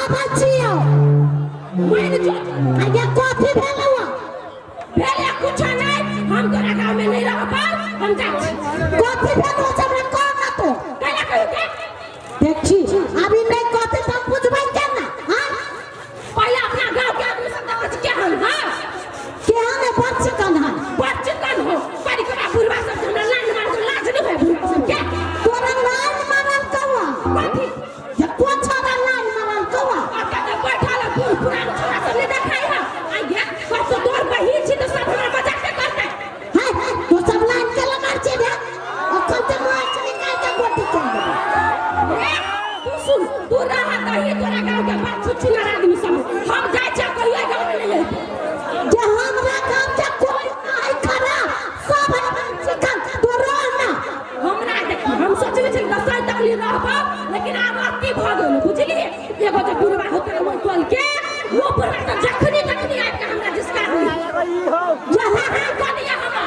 आबै छियौ। मानि जो। आ ये कथी भेलौ? भेले कुछ नहीं, हम तोरा गाँव में नहीं रह पाओ, हम जाइ छी। कथी भेलौ से हमरा कह ना तो। कैला कहियो के? देखी, अभी नहीं कहते तो हम बुझबै केना? हाँ। पहले अपना गाँव के आदमी सब देखै छी केहन हाँ। केहन है? बड़ चिकन है। बड़ चिकन हो। परिकबा बुढ़वा सब हमरा लाइन मार के लाज नहीं है बुढ़वा सब के। तोरा लाइन मारल कौआ? कथी? जे कोन छोरा लाइन मारल कौआ? ओतऽ जे बैठल है बूढ़ पुरान छोरा सब नहीं देखाइ है। आ ये कतौ तोर बहिन छी तऽ सब हमरा मजाक करतै। है, तू सब लाइन के मार छी रे? अखन से मार निकाल के गोटी चल देबो। ए, तू सुन, तू रह दही तोरा गाँव के बात छुछुनर आदमी सब। हम जाइ छियै, कहियो गाँव में नहीं अयतै। जे हमरा गाँव के कोई नहीं खड़ा, सब है चिकन, तू रह ना। हमरा देखी, हम सोचने छली दसैँ तक लिए रहबो, लेकिन आब अति भऽ गेल, बुझलियै? एगो जे बुढ़वा होतै ओहि टोल के, वो बुढ़वा तऽ जखनी तखनी आबि कऽ हमरा जिसका हुई जहाँ हाँ कऽ दिया हमरा।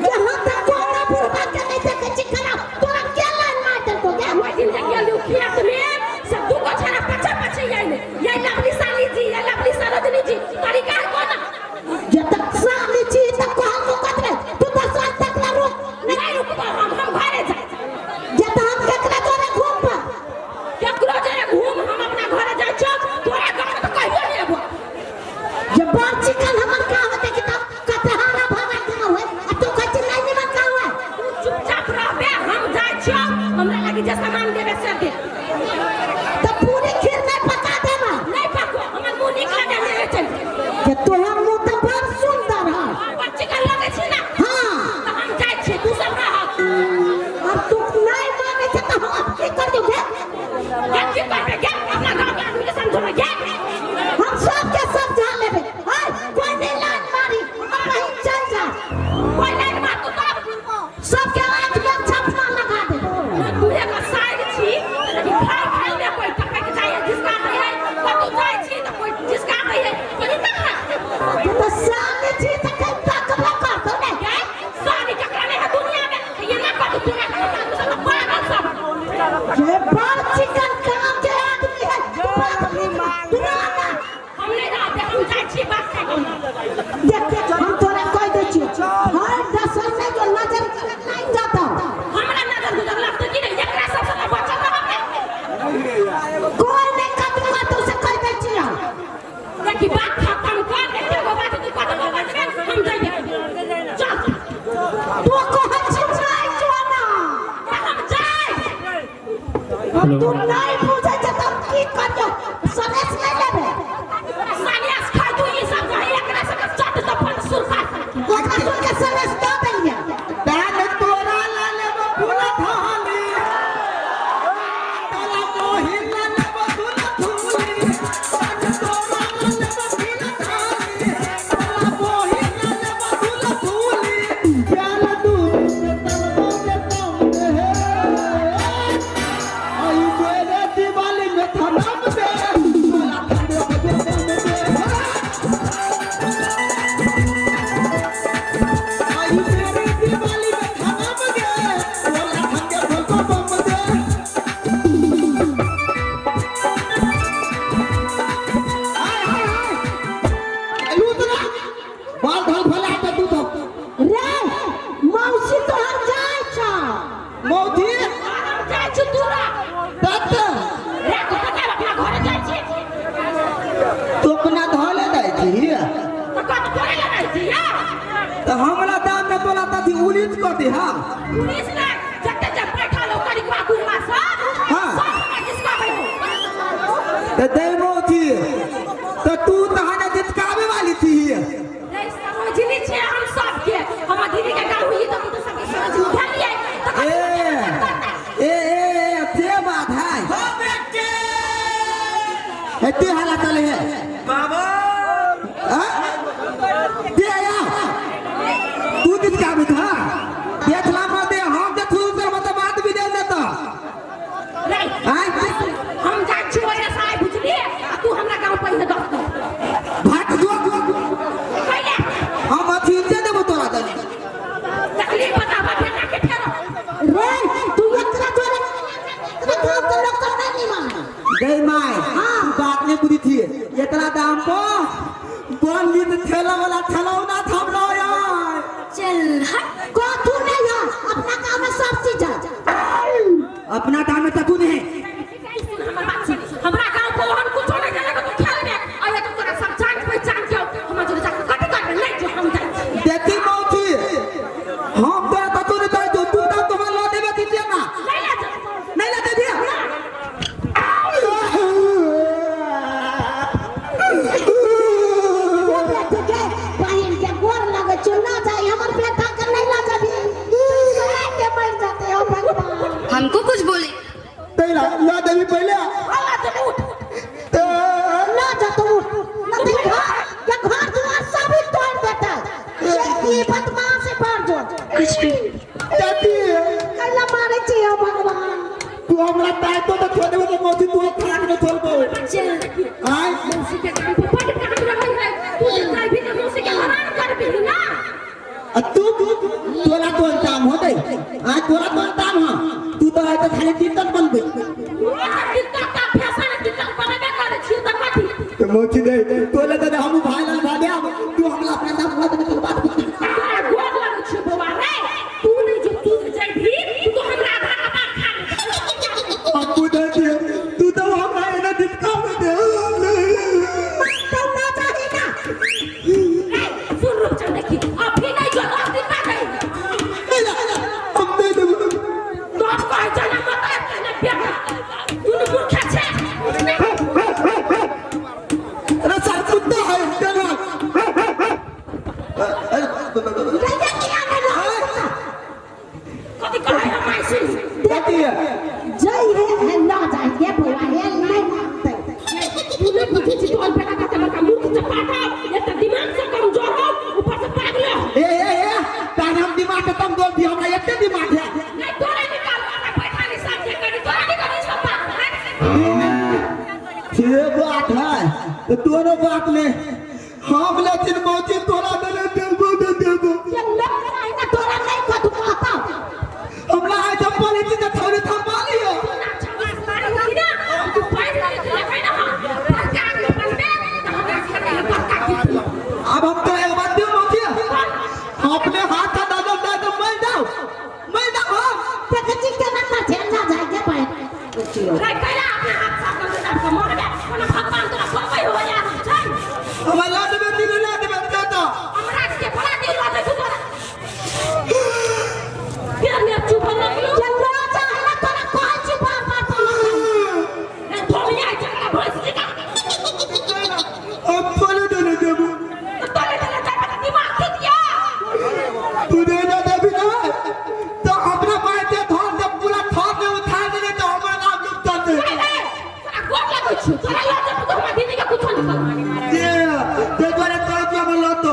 जहाँ तक कोनो बुढ़वा के नहीं देखे छी खड़ा, तोरा के लाइन मार देलको गे? ओहि दिन जे गेलियो खेत में से दूगो छड़ा पछे पछे आइले, ये लवली साली जी, ये लवली सरोजनी जी, तरीका है कोना? जे तक साली छी तक कहल को कतरे तू तो साल तक ना रुक। नहीं रुकबो, हम घरे जाय। जे त हम केकरा जोरे घूमब? केकरो जरे घूम, हम अपना घरे जाइ छौ, तोरा गाँव में तऽ कहियो नहि एबो। जे बड़ चिकन हमर गाँव होते कि तब कतहारा भरा गाँव है, आ तू कहै छी नहीं निमन गाँव है। तू चुपचाप रहबे, हम जाइ छियौ, हमरा लागी जे सामान देबे से दे। तऽ पूरी खीर नहीं पका देबा? नहीं पको, हमर मुँह नीक लगे हमरा चल। जे तोहर मुँह तऽ बड़ सुंदर है। बड़ चिकन लगे छी ना? हाँ। तऽ हम जाइ छियै, तू सब रह। अब तू नहीं माने छै तऽ हम की कर दू गे? गे, की करबे गे? अपना गाँव के आदमी के समझेबै गे। हम सबके समझा लेबै। हाय, कोई नहीं लाइन मारी, हमर बहिन चल जा। कोई लाइन मारतौ तब। सबके आँख में छपना लगा देबै। तू एगो साइड छी लेकिन खाइ खाइ में कोई टपक जाइ है, जिसका दै है, कतौ जाइ छी तऽ कोई जिसका दै है, कोई ना है। तू तऽ सामने छी तऽ कहीं तकबो करतौ ने। गे, सारी ककरा नहीं है दुनिया में, ये ना कतौ तोरा गाँव के आदमी सब तऽ पागल सब। ये बड़ चिकन काम के आदमी है, तू बात तू रह ना। हम नहीं रहते, हम जाइ छी बात खाइ गाँव। देख, हम तोरा कह दै छियौ, हर दसर में जो नजर लागि जाता। हमरा नजर गुजर लगतै कि नहीं? एकरा सबसँ तऽ बचल रहब ने। कोई नहीं कतौ कतौ से कह दै छियौ। देखी, बात खत्म कर, एते गो बात तू कतबो बजबे, हम जइबे, चल। तू कहै छी जाइ जो ना। हम जाय। अब तू नहीं बुझै छै तऽ हम की करियौ? सनेस नहीं लेबै? सन्यास खाइ तू ई सब कही, एकरा सबके चट तऽ फट सुरका। ओकरा सुन के सनेस दऽ देलियै। दान तोरा ला लेबो फूल थाली, तोला मोहि ला लेबो फूल फूली। दान तोरा ला लेबो फूल थाली, तोला मोहि ला लेबो फूल फूली। प्याल दूध में तलबो में तम दे, आई मेरे दिवाली में थनम दे, तोला ठंडे बजे दम दे। आई मेरे दिवाली में थनम दे, तोला ठंडे भोको बम दे। हाय हाय हाय, लूट ना बाल धल फला के तू तो। रे मौसी, तोहर जाइ छौ। मौधी। हम जाइ छी, तू रह। तत। रे, तू कतऽ अपना घरे जाइ छी? तू अपना धले दै छी। तऽ कत तोरे लड़ाइ छी या? तऽ हमरा दाम में तोला तथी उलिच कर दे। हाँ। पुलिस ने जते जे बैठल हो करिकवा गुरवा सब सब हमरा जिसका बैठो। तऽ दै मौधी, तऽ तू तहन जितकावे वाली थी। रे सरोजिनी छै हम सबके, हमर दीदी के गाँव हुई तऽ तू सबके सरोजिनी भेलियै तऽ ए ए ए ए, से बात है। हो बेटे। एते हाला चले है। बाबा। हाँ? दे आया तू जितकावे था, देखला मत दे, हम के थू कर मत बात भी दे देता। रे। आय। हम जाइ छी ओहि साय, बुझलियै? आ तू हमरा गाँव पहिने दस दे। भाग जो। पहिले। हम अथी दे देबो तोरा दने। तकलीफ बताबा बेटा के फेरो। रे, तू एकरा जोरे, एकरा गाँव के लोग सब नहीं माने। गई my. हाँ। तू बात नहीं बुझी थी इतना दाम पर बन ली तो ठेला वाला ठेलौना थम रहो यार। चल हट, कथू नहीं है, अपना गाँव में सब चीज है। अपना दाम में तू नहीं। सुन हमर बात सुन, हमरा गांव को ओहन कुछो नहीं चले तू खेल में अरे तो तोरा सब जान पहचान के हमर जोरे जाके कथी करबे? नहीं जो हम जाइ छी। देखी मौसी, हम तो तू नहीं तो जो तू तो तुम्हारे ला देबे दीजिए ना। नहीं ले जा। नहीं ला दे दिया। ओ बेटे के बहिन के गोर लगे छौ, ना जाई हमर बेटा के नहीं ला जाबी, सड़ा के मर जाते हो भगवान। हमको कुछ बोले। तेरा ला देवी पहले। अल्लाह तू उठ। तो ना जा तू उठ, ना ते घर के घर दुआर सब ही तोड़ देता। ये बदमाश है पर जो कुछ भी। चाची कैला मारे छी हो भगवान। तू हमरा ताय तो छोड़ देबो तो मौसी तू खाना के छोड़बो। चल आय मौसी के गांव पर बड़ काम रहै है, तू जे जाबी त मौसी के हरान करबी ना। आ तू तोरा तो अंताम होतै। आ तोरा तो अंताम ह, तू तो आय तो खाली टिकट बनबे। टिकट का फैशन टिकट बनबे करै छी त कथी? तो मौसी दे तोले तो हम भाई लाल भादे, तू हमरा अपना दाम लगा दे तो बात। तोरा गोर लगै छै बौआ रे, तू नहीं जो तू जाबी तू तो हमरा आधा कपार खा ले। हम बुझै छियै तू तो हमरा एना दिक्कत में दे। तो ना जाही ना। ए सुन रूपचंद, देखी अभी नहीं जो 10 दिन बाद आई। हम दे देबो। तो हम कहै छै ना मत आबि कहने बेटा, तू ने मूर्ख छै। अरे सर कुत्ता है चलो। रैया किया नहीं रहो। कथी कहै हम माय सुन। देखिए जय हे हे ना जाए के बौआ हे नहीं मानते। तू नहीं बुझै छी तोहर बेटा कते बड़का मूर्ख चपाटा, एक तऽ दिमाग से कमजोर हो ऊपर से पागल हो। ए ए ए तान हम दिमाग के कमजोर थी, हमरा एते दिमाग है। नहीं तोरा निकाल हमरा बैठा नहीं सब जे करी तोरा निकाल सब बात। छे बात है तो दोनों बात ले हम, लेकिन मौसी तोरा देले देबो दे देबो। ये ना जाए ना, तोरा नहीं कथू कहता। हमरा आइ चप्पल हेती त थोड़े थम्बा लियो। तू ना छवास मारी होगी ना, तू पैर ले ले ना बड़का आदमी बनबे त हमरा खातिर बड़का गिफ्ट। अब हम तो एक बात दियो मौसी, अपने हाथ का दादा दादा मर जाओ मर जाओ हम। देख छी केना ना झेल ना जाए के भाई। रे कैला अपने हाथ साफ कर दे के मरबे कोना भगवान तोरा खोबै हो यार छै। हमरा ला देबे दिल ला देबे दे तो। हमरा के भला दिल लगे तू तोरा फिर ने चुप लगलो। ये ना जाए ना, तोरा कहै छी बार बार तो ना जाए। रे धोमिया झगड़ा भैंस जी का। अब तोले देले देबो। तोले तोले जाबे त दिमाग खींच दिया। तू दे ना देबी ना तो अपने बाटे धर दे पूरा थर ने उठा देले तो हमर नाम लुप्त दे। रे रे तोरा गोर लगै छी, तोरा लऽ जेबौ त हमरा दीदी के कुछो नहीं करबा। ये ते द्वारा तोर के हमर लत।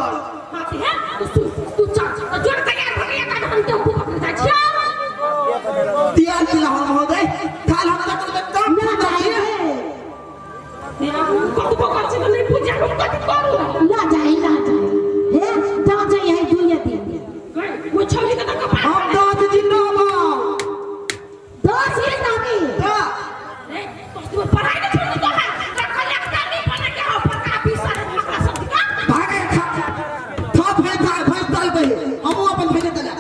हां हे तू सुन, तू चल त जोर तैयार भ गया त हम टेम्पू पकड़ जाइ छियौ। तियार किला हम हो गए थाल हम तक तो काम ना जाए हे। कतबो कर छी त नहीं पूजा हम कथी करू? ना जाए ना जाए हे, जा जाए है दुनिया दिन। वो छौली के त कपार। हम 10 जिंदाबाद। 10 दिन अभी। का रे तू पढ़ाई नहीं छोड़ तो है कलेक्टर नहीं बने के हो बड़का ऑफिसर हमरा सब दिका। भागे खा था भाई भाई भाई दल बहे हम अपन भेजे दला।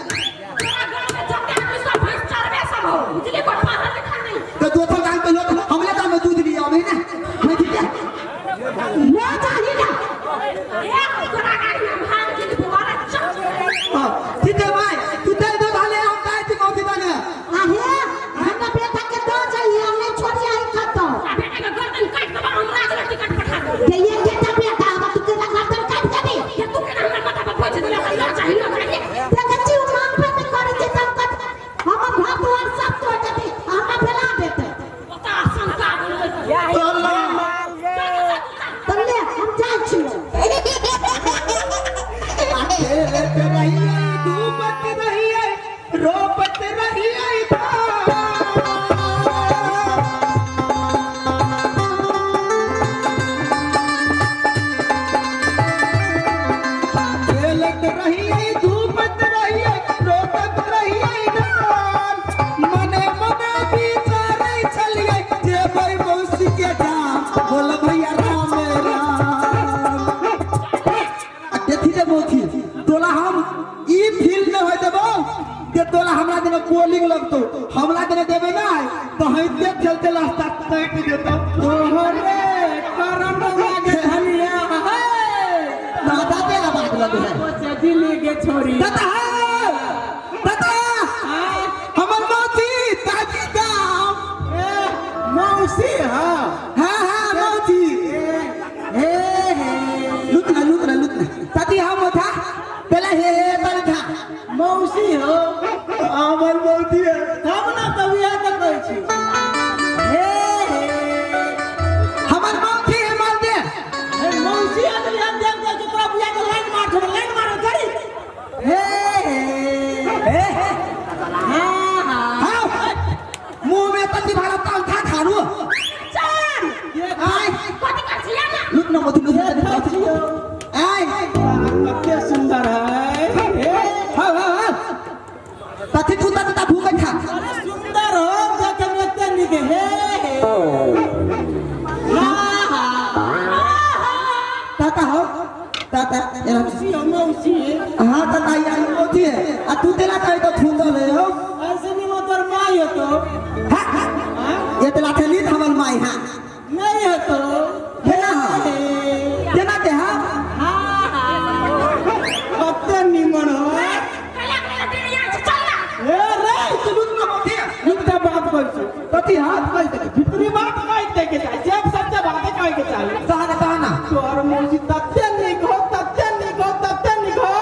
तोरा गांव में जते आदमी सब भैंस चरबे सब हो बुझली, कोई पढ़ल लिखल नहीं। तो दोसर गांव के लोग हमले गांव में दूध लिया आवे ना मैं ठीक है। ना जाही ना। ए तोरा गाड़ी में भाग गेली बुआरा चल। हां ठीक है भाई, तू दे दो धाले हम दाई छी मौसी दाने। आहे हमरा बेटा के दो जाइए, हम नहीं छोड़िए है कतौ। अबे रास्ता काटि देतौ। ओहो रे करम लागे धनिया हे। दादा के आवाज लगे है। ओ सजली गे छोरी। दादा है, दादा हमर मौसी दादी दाम। ए, मौसी हाँ। हाँ हाँ मौसी। हे हे लुटना लुटना लुटना दादी हम था पहले हे हे पर था। मौसी हो। हमर मौसी है। हम ना तभी है तो कहै छी। हे हे हमर मौसी है मार दे। हे मौसी है तो हम देख जाइ छी तोरा बुझा के लाइन मार छोड़ लाइन मार करी। हे हे हे हे हाँ हाँ हाँ मुंह में तती भाड़ा ताल था थारू। चल आय कथी कर छियै ना? लुटना मौसी लुटना देखै छियौ। आय कते सुंदर है। हे हाँ हाँ हाँ तथी तू तता भूख था। अरे सुंदर हो देखे में एते नीक। हे हे हाँ हाँ ताता हो ताता एना। मौसी हो मौसी। हाँ ताता ये मौसी है आ तू तेला कहे तो थूंदल है हो। ऐसे नहीं हो तोर माई हो तो। हाँ हाँ? ये तेला थेली हमर माई। हाँ नहीं हो तो। केना हाँ हे केना के हाँ हाँ हाँ कते निमन हो। कहिया कहिया डेढ़िया छै, चल ना। हे रे तू लुटना मौसी लुकता बात कहै छी। कथी हाँ कहि दे भीतरी बात कहि दे के चाही जेब सबसे बात कहि के चाही। तहना तहना तोहर मौसी तते नीक हो तते नीक हो तते नीक हो।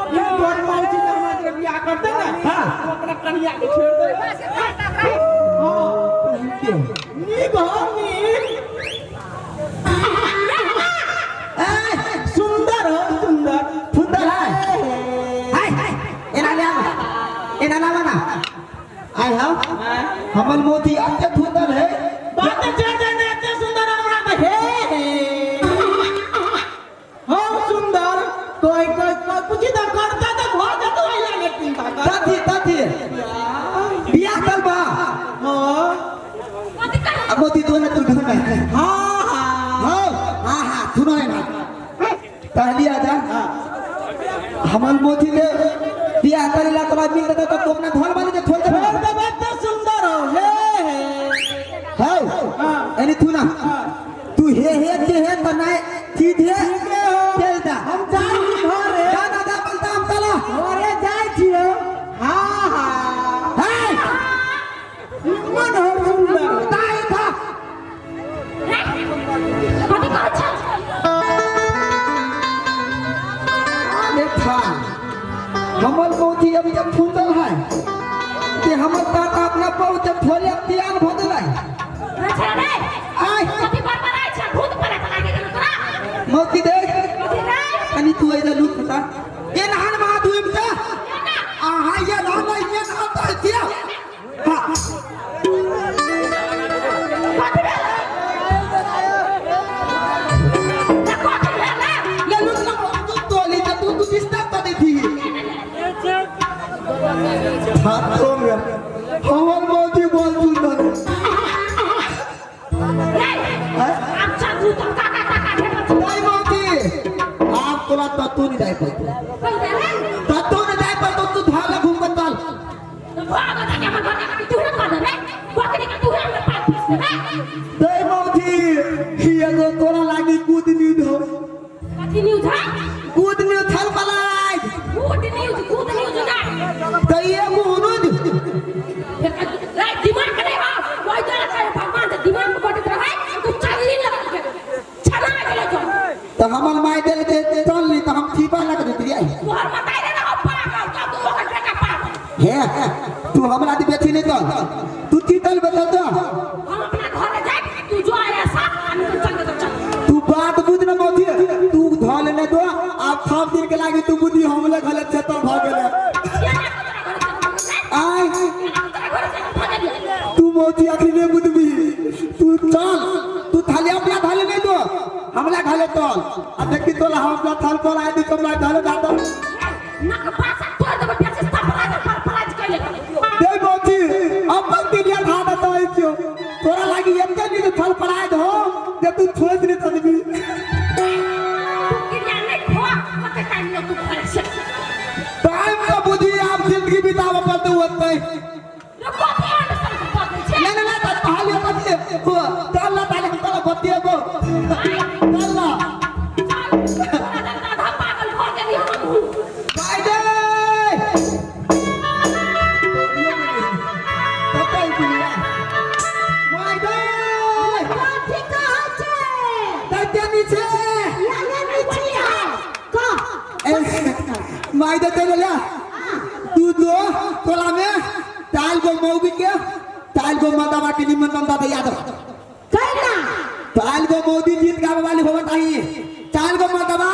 ई तोहर मौसी ने हमरा जे बियाह करते ना। हाँ। तो अपना कनिया के छोड़ दे। हाँ नीक हो नीक। ए सुंदर हो सुंदर। सुंदर है। हाय एना ले आवा एना लावा ना आय हाँ हमर मोती अत्य सुंदर है। बात छोड़ दे ने एते सुंदर हमरा के। हे हे हम सुंदर कोई कोई कोई कुछ तो करता तो भऽ जेतौ अइला ने चिंता कर। तथी तथी बियाह कल बा। हाँ कथी कर? अब मोती तू ना तू घर में। हाँ हाँ हाँ हाँ हाँ सुनो है ना पहली आजा हमर मोती ले बियाह करेला तोरा मिल देता तो तू अपना घर वाले के छोड़ दे। छोड़ देबै तो सुंदर हो। हे हे हां हाँ। एनी तू ना तू हे हे के हे बनाए सीधे ठीके हो। चल जा। हम जाइ छी घरे। जा दादा बोलता हम चला घरे जाइ छियै। हाँ हाँ हे निमन हो सुंदर। ताई था रे, कथी कहै छै? अरे था हमर मोती अभी जब फूटल है ते हमर ताता अपना बहुत जब थोड़े त्याग भ गेलै। रे छे रे, आय कथी बड़बड़ाइ छै? भूत प्रेत लागि गेलौ तोरा? मोती देख कथी रे? कनी तू इधर लुक ता ए नहान महा धुइम ता एना। आ हां ये नहान ये नहान ता छिया। हां कथी भेल? रे, कथी भेल रे? ले लुक ना तू तोली त तू तू डिस्टर्ब त दी थी हाथों में हमर मोती बोल सुंदर। रे, आब चल तू तो काका काका भेटल छौ। दाई मोती आप तोला तत्तू नहीं जाय पड़तो। कहि दे रे। तत्तू नहीं जाय पड़तो तू धाला घूम के चल। तो भाग जाके हमर घर के तू हे कह दे रे। बकरी के तू हे हमरा पास पीस दे रे। दाई मोती एगो तोरा लागी गुड न्यूज हो। कथी न्यूज है? गुड न्यूज थल पलाई। गुड न्यूज गुड न्यूज ना। त ये मुनुज रे दिमाग नहीं हो वही तरह से भगवान से दिमाग में बटत रहे तू चलनी लग के छना गेलो जो। तो हमर माय देल के चल नी तो हम ठीपा लग देती आई। तोहर बताई रे ना हो पागल तो तू ओकर बेटा पागल। हे तू हमरा दी बेटी नहीं चल तू तीतल बता तो हम अपना घर जाए तू जो आया साथ हम तो चल तो चल। तू बात बुझ न मोती तू धो लेने दो आप थाप दिन के लागी तू बुद्धि हमले गलत छतर भ गेले। आय तू मोती आखिरी नहीं बुद्धि तू चल तू थाली अपना थाली नहीं दो हमला घाले तोल आ देखी तोला हम अपना थाल पर आए दी तुमला घाले दादा। नक पासा तोड़ देबो बेसी सपरा पर पराज कइले दे मोती अपन दुनिया खा देता है क्यों तोरा लागी एते नहीं थाल पर आए दो जे तू छोड़ नहीं सकबी। तू क्रिया नहीं खो कते टाइम लो तू घर से टाइम तो बुद्धि आप जिंदगी बिताव पर तो होते रे कथी अंडर सब बदल छै। ना ना ना तो हाल ये हो चल ना ताले हम तोरा बतिएबो। चल ना। चल, तोरा जकाँ आधा पागल भऽ गेली हमहूँ। बाय दे। कतऽ गेलियै? माय दे। कथी कहै छै? तते नीचे। या ये नीचे है। कह। ए, माय दे चल ले। तू दो तोला में ताल गो मौगी के ताल गो मर्दावा के निमंत्रण दे याद रख। कैला? ताल गो मौदी गीत गावे वाली होवत आई, ताल गो मर्दावा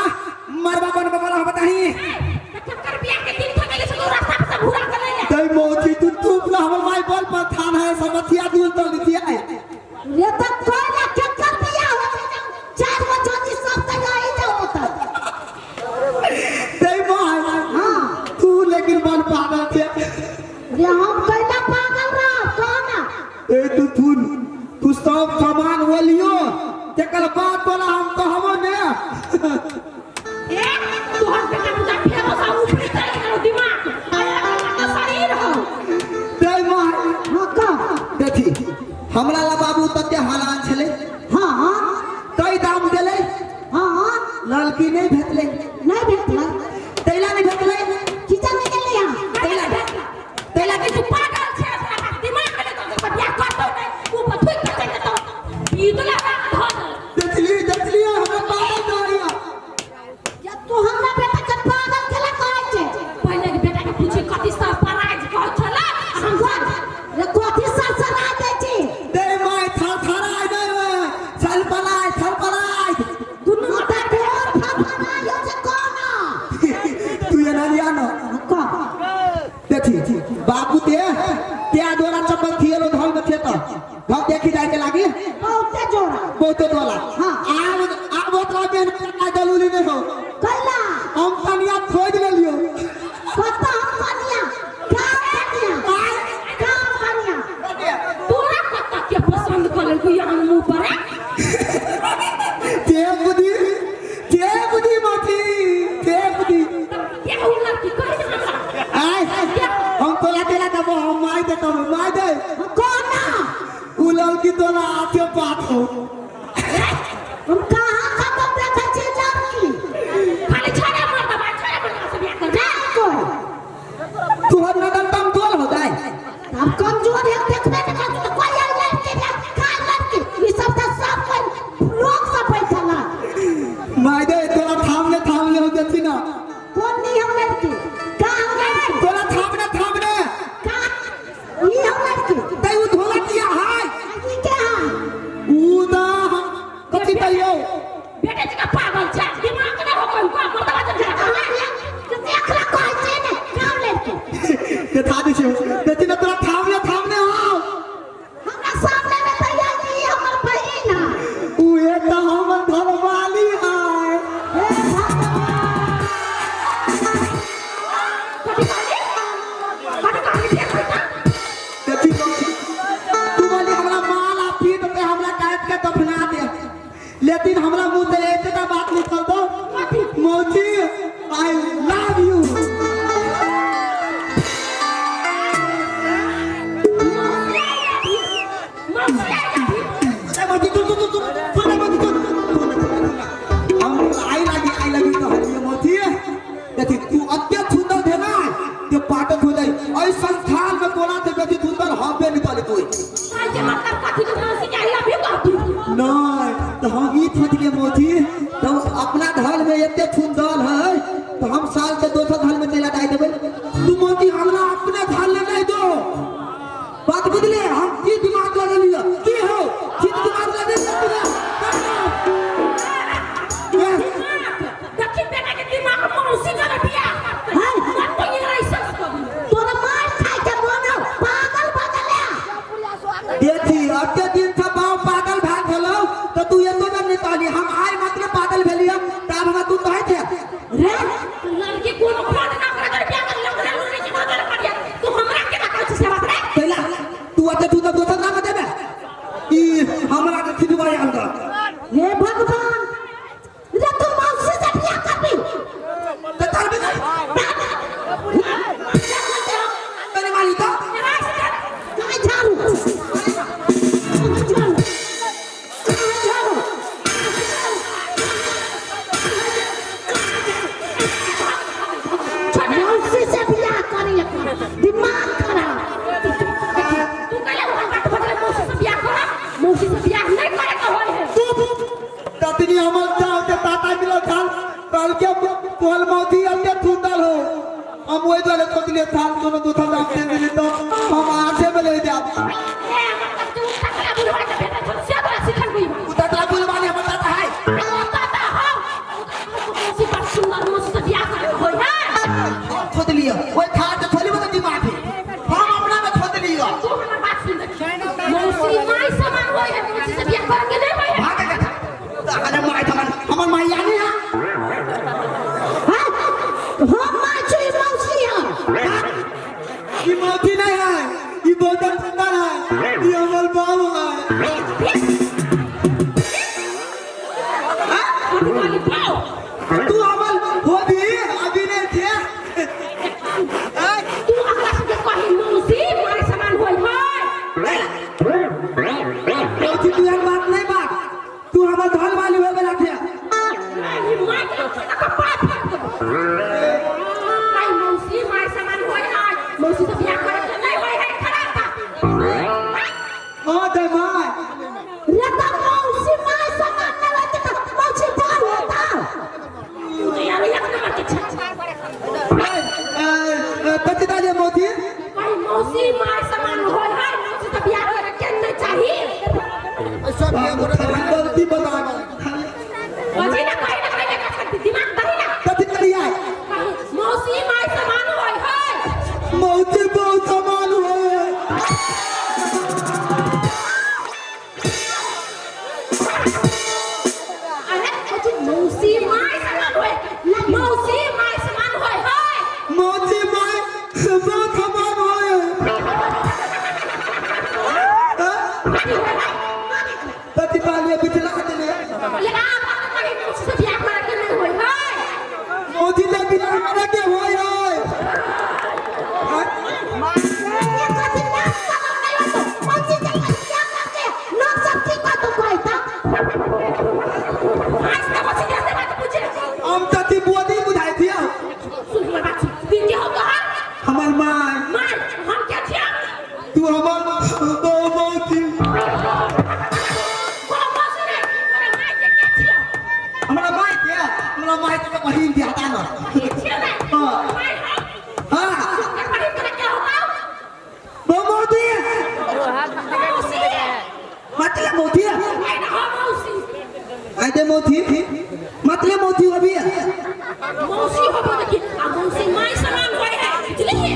मरवा बनवे वाला होवत आई। तऽ केकर बियाह के दिन भऽ गेलै से तू रास्ता पर सँ घुरा कऽ लैले। तई मौजी तू चुप रह, हमर माय बल पर थान है समथिया दूर तो लिथिया है। रे तऽ कैला केकर बियाह होतै? चारि गो जोड़ी सब तऽ यही जाओ होतै। तई माय हाँ। तू लेकिन बल पागल छे। रे हम कैला पागल रहब, कह ना। ए तू थुन तू सब सामान ओलियो तेकर बाद तोला हम कहबो ने। ए, तोहर बेटा पूजा फेरो सँ ऊपरी चलि गेलौ दिमाग। आ एकर तऽ शरीर हौ। तई माय हाँ कह। देखी हमरा ला बाबू तते हलान छले। हाँ। कई दाम देले। हाँ। लड़की नहीं भेटले। नहीं भेटलै। तैला नहीं भेटले। की जाने गेलै हँ? तैला तैला तू पागल छे, तोरा दिमाग नहि तोरा बियाह करतौ नहि, ऊपर थुकि कऽ चलि जेतौ। ई तऽ लगा कऽ धऽ देलक। देखली देखली हमरा पागल कहलिया। या तू हमरा बेटा के पागल केला कहै छै? पहिले के बेटा के पूछी कथी सरप्राइज कहै छलै, हम रे कथी सरसरा दै छी? दे my थर थराय दे चल पलाय थर पलाय। दुनू हाँ तऽ तोर फफनाइयो छै कोना? तू एना लिया न। हाँ कह। देखी बाबू ते त्या जोड़ा चप्पल थिएलो धल में थे त घर देखी जाय के लागी बहुते जोड़ा। बहुते दोला। हाँ। आब आब ओतरा बेन का जरूरी नहीं हो। कैला? हम कनिया खोज लेलियो। कतऽ हम कनिया? कहाँ कनिया? कहाँ कनिया? तोरा कतऽ के पसंद कऽ लेलकौ यहाँ मुँह पर? ते बुद्धि ते बुद्धि मथी ते बुद्धि। के हौ लड़की कहि दे हमरा। आय हम तोला तेला देबो, हम my देतो my दे। हाँ कह ना। उ लड़की तोला आथे बात हो। हम कहाँ कतऽ देखै छी लड़की? खाली छड़े मर्दबा छड़े मर्दबा से बियाह कर जा। नहीं कोइ। तुहर नदन कमजोर हो जाए। अब कमजोर है देखबे नहीं करतौ तऽ कोइ आर लड़की रे, का लड़की? ई सब तऽ सब कोइ लोक सब बैठल है। My दे तोला थामने थामने हो देती ना। कोन नी हम लड़की? कहाँ हम लड़की? तोला थामने थामने। कहाँ? ई हम लड़की? तै उ धोला किया है? ई के है? उ दा हम कथी कहियो? बेटे जी का पागल छै, दिमाग नहि हो कोइ मर्दबा से बियाह कर। देखला कहै छै ने, कहाँ लड़की? देखा दै छै देखी ना तोला थामने थामने आओ। हमरा सामने में तऽ ई हमर बहिन है। उ एक तऽ हमर घरवाली है। हे भगवान। कथी कहली? कथी कहली फेर कहि तऽ? देखी तू बोली हमरा माल आ पीट पे हमरा काट के दफना दे, लेकिन हमरा मुंह से एतेटा बात निकल दो मौजी I love you. मौसी I love you. अरे मौजी तू तू तू तू तू ना मौजी तू तू ना, तू ना। हम I love you कहलिए मौजी। देखी तू अत्यंत सुंदर थे ना ते पाटक हो जाई ऐ संस्थान में तोरा से बेसी सुंदर हबे निकले कोई आई के मतलब कथी तू मौसी के I love you कहती? नहीं तो हम ई सोचलिए मौजी तो अपना धल में एते सुंदर है तो हम साल के दोसर धल में चला जाए देबै। तू मौजी हमरा अपने धल में नहीं दो। बात बुझले? हम की दिमाग लगलिए की हो की दिमाग लगलिए तू? देखी बेटा के दिमाग मौसी जरे बियाह करतै। है। मत तो ये ऐसा कभी। तोरा मार खाय के मन हौ, पागल भऽ गेलै। देखी अते दिन से बाप पागल भए गेलौ तो तू एको बेर नहीं कहली हम आइ मात्र पागल भेलियै तब हमरा तू कहै छै। रे लड़की कोनो खोज ना करे जरे बियाह कर लंगड़ा लुंगड़ी के मदद करिया। तू हमरा के ना कहै छी से बात रे? तैला तू अते तू तो दोसर नाम देबे ई हमरा के खिजवा आयल रह। हे भगवान रे तू मौसी से बियाह करबी? त करबी नहीं। तनी मारी त काय झाड़ू? झाड़ू। जतनी हमर जाओ ते ताता मिलल थाल कहलके तोहर मौती अते थूतल हो। हम ओहि दुआरे सोचलिए थाल कोनो दोसर दाम दे देली तो हम आठे बजे जाब। ए मतलब तू तकला बुढ़वा के बेटा छौ से तोरा सिखलबै। उ ततला बुलवानी हमर ताता है। ताता हौ मौसी बड़ सुंदर मौसी से बियाह करे के होय है। हम खोद लियो ओहि थाल के थोड़ी बता दिमाग है, हम अपना में खोद लियो। तू हमर बात सुन देख, मौसी माय समान होय है, मौसी से बियाह करे के नहीं होय है। भाग के था अरे my थमन हमर my यानी है। हाँ, हम माय छी मौसी है। ई मौसी नहीं है, ई बहुत सुंदर है, ई हमर बाप है। कथी कहली बाउ? तू हमर होबी अभी नहीं थे। तू अगला से कही मौसी माय समान होय है। मौसी तू एहन बात नहीं बात, तू हमर धन वाली होय वाला थे। नहीं my के कपार फाड़ देबो। कही मौसी माय समान होय है, मौसी से बियाह करे के नहीं होय है, खराब बात। हां ते my रे त मौसी my समान नहीं होते त मौसी बाल होता। तू तो यार एक नंबर के छे। कथी जे मौसी? कही मौसी my समान होय है, मौसी से बियाह करे के नहीं चाही। गलती बता बजी ना कही ना कही ना दिमाग दही ना। कथी करिया? कही मौसी my समान होय है। मौसी बहुत समान होय। अरे कथी मौसी my समान होय, मौसी my समान होय है। मौसी my बहुत समान होय। कथी होय है? कथी कहलिए बिचला देले? लेकिन आप कही मौसी से बियाह करे के नहीं होय है। मौसी से बियाह करे के होय है। ये कथी नाम समान नहीं होतो, मौसी से बियाह करके लोग सब की कतो कहता। आज तक मौसी जैसे बात पूछे। हम तथी बोदी बुझाइ थिया। सुन हमर बात सुन, दिन के हो तोहर हमर my. My हम क्या छिया? तू हमर दो मौसी। कोनो मौसी नहीं, तोरा my के क्या छिया? हमरा my के, हमरा my के बहिन दिया ता न। बहिन छिया नहीं? हाँ। My है। हां तोहर बहिन तोरा क्या होता? दो मौसी। मौसी। मतलब मौसी आई ना हम मौसी। आइदे मौसी मतलब मौसी अभी मौसी होबो देखी, आ मौसी my समान होय है, बुझलिए?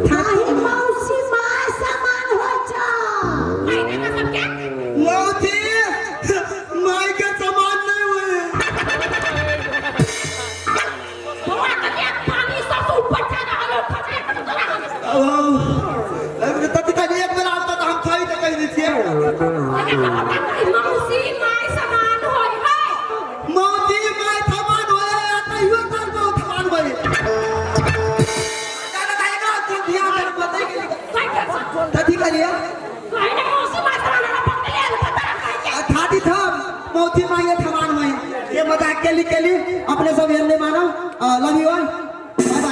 थाही मौसी my समान होय छ। आई ना सब के मौसी my के समान नहीं हुए। बौआ कनिया पानी सब से ऊपर जा रहल हो, खसै के तोरा। अब तत कहीं एक बेर आता तो हम सही से कह दै छियै। मौसी my समान होय है। मौसी my समान होय है, तैयो तर बहुत समान होय। दादा दादा एकरा तू ध्यान दे बताई के कहि के कथी करिए? कहि ना मौसी my समान होय, पकड़ ले पता कहि के। थाती था मौसी my समान होय। ये मजाक के लिए अपने सब एहन नहीं मानो। Love you all, bye bye.